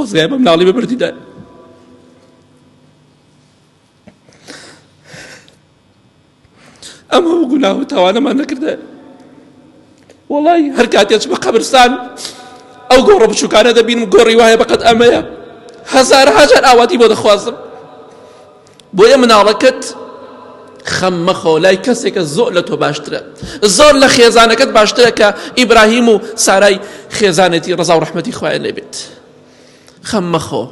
خۆزگایە بە مناڵی ببردیدای. ئەم هەموو گوناه و تاوانەمان نەکردە وەڵی هەر کاتێ چمە قەبرستان ئەو گۆڕە بچووکانە دەبینم گۆڕی وایە بەقەت ئەمەیە هەزارها جار ئاواتی بۆ دەخوازم بۆیە مناڵەکەت خەم مەخۆ لای کەسێکە زۆر لە تۆ باشترە زۆر لە خێزانەکەت باشترە کە ئیبراهیم و سارای خێزانێتی ڕەزا و ڕەحمەتی خوایان لێبێت خەم مەخۆ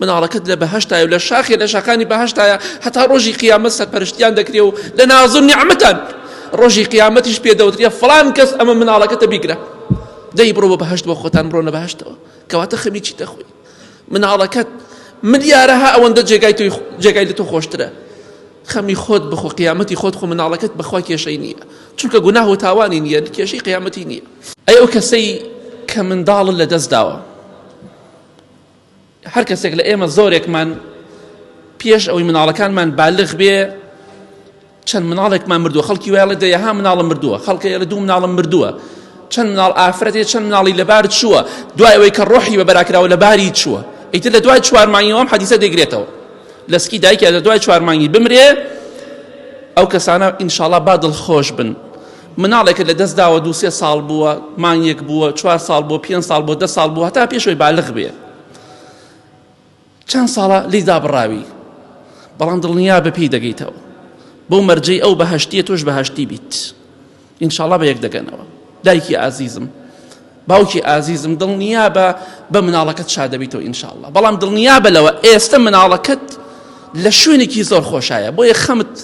مناڵەکەت لە بەهەشتایە و لە شاخێ لە شاخانی بەهەشتایە هەتا ڕۆژی قیامەت سەرپەرشتیان دەکرێ و لە ناز و نیعمەتان ڕۆژی قیامەتیش پێ دەوترێ فڵان کەس ئەمە مناڵەکەتە بیگرە دەی بڕۆ بۆ بەهەشت بۆ خۆتان بڕۆنە بەهەشتەوە کەواتە خەمی چی دەخۆی مناڵەکەت ملیارەها ئەوەندە جێگای تۆی جێگای لە تۆ خۆشترە خەمی خۆت بخۆ قیامەتی خۆت خۆ مناڵەکەت بەخوا کێشەی نییە چونکە گوناه و تاوانی نییە کێشەی قیامەتی نییە ئەی ئەو کەسەی کە منداڵت لە دەست داوە هەر کەسێک لە ئێمە زۆرێکمان پێش ئەوەی مناڵەکانمان بالغ بێ چەند مناڵێکمان مردووە خەڵکی وایڵێ دەیەها مناڵم مردووە خەڵکە ئێڵێ دوو مناڵم مردووە چەند مناڵ ئافرەتێ چەند مناڵی لەبار چووە دوای ئەوەی کە ڕۆحی بە بەراکراوە لەباری چووە ئیتر لە دوای چوار مانگیەوە ئەم حەدیسە دەیگرێتەوە لە سکی دایکیا لە دوای چوار مانگی بمرێ ئەو کەسانە ئینشاڵا با دڵخۆش بن مناڵێکە لە دەست داوە دوو سێ ساڵ بووە مانگێک بووە چوار ساڵ بووە پێنج ساڵ بووە دە ساڵ بووە هەتا پێشەوەی بالغ بێ چەند ساڵە لێی دابڕاوی بەڵام دڵنیا بە پێی دەگەیتەوە بەو مەرجەی ئەو بەهەشتیە تۆش بەهەشتی بیت ئینشاڵا بە یەک دەگەنەوە دایکی ئازیزم باوکی ئازیزم دڵنیا بە بە مناڵەکەت شاد دەبیتەوە ئینشاءاللە بەڵام دڵنیا بە لەوە ئێستا مناڵەکەت لە شوێنێکی زۆر خۆشایە بۆیە خەمت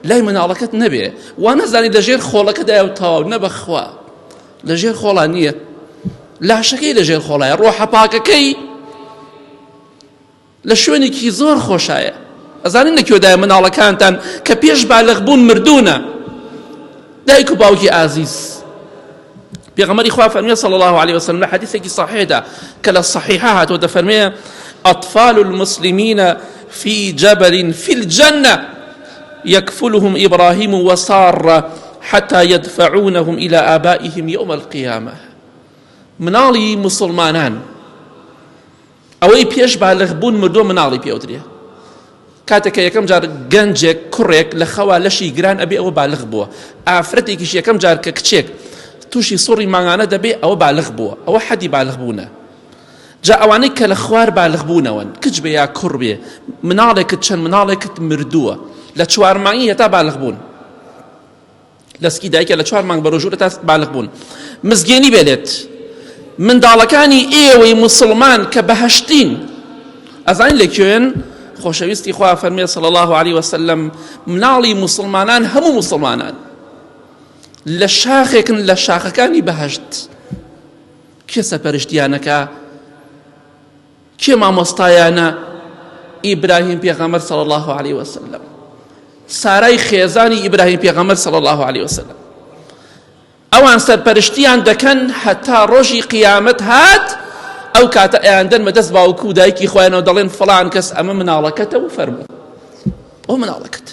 لای مناڵەکەت نەبێ وا نەزانی لە ژێر خۆڵەکەدایە و تەواو نەبەخوا لە ژێر خۆڵا نییە لاشەکەی لە ژێر خۆڵایە ڕۆحە پاکەکەی لە شوێنێکی زۆر خۆشایە ئەزانین لە کوێدایە مناڵەکانتان کە پێش بالغ بوون مردوونە دایک و باوکی ئازیز پێغەمبەری خوا فەرمیێ صلی الله عليه وسلم لە حەدیثێکی صحیحدا کە لە صحیحە هاتووە دەفەرمێ أطفال المسلمين في جبل في الجنة يكفلهم إبراهيم وسارة حتى يدفعونهم إلى آبائهم يوم القيامة مناڵی مسلمانان ئەوەی پێش بالغ بوون مردووە مناڵی پێوترێ کاتێک کە یەکەم جار گەنجێک کوڕێک لە خەوا لەشی گران ئەبێ ئەوە بالغ بووە ئافرەتێکیش یەکەم جار کە کچێک تووشی سوڕی مانگانە دەبێ ئەوە بالغ بووە ئەوە حەدی بالغ بوونە جا ئەوانەی کە لە خوار بالغ بوونەوەن کچ بێ یا کوڕ بێ مناڵێکت چەند مناڵێکت مردووە لە چوار مانگی هەتا بالغ بوون لە سکی دایکە لە چوار مانگ بەرەو ژوورە تا بالغ بوون مزگێنی بێلێت منداڵەکانی ئێوەی مسلمان کە بەهەشتین ئەزانین لە کوێن خۆشەویستی خوا فەرمێ صلی الله عليه وسلم مناڵی مسلمانان هەموو مسلمانان لە شاخێکن لە شاخەکانی بەهەشت کێ سەرپەرشتیانەکە کێ مامۆستایانە ئیبراهیم پێغەمبەر صلی الله علیه وسلم سارای خێزانی ئیبراهیم پێغەمبەر صلی الله علیه وسلم ئەوان سەرپەرشتیان دەکەن هەتا ڕۆژی قیامەت هات ئەو کاتە ئەیاندەن بەدەست باوک و دایکی خۆیانەوە دەڵێن فڵان کەس ئەمە مناڵەکەتە و فەرموو ئەو مناڵەکەت.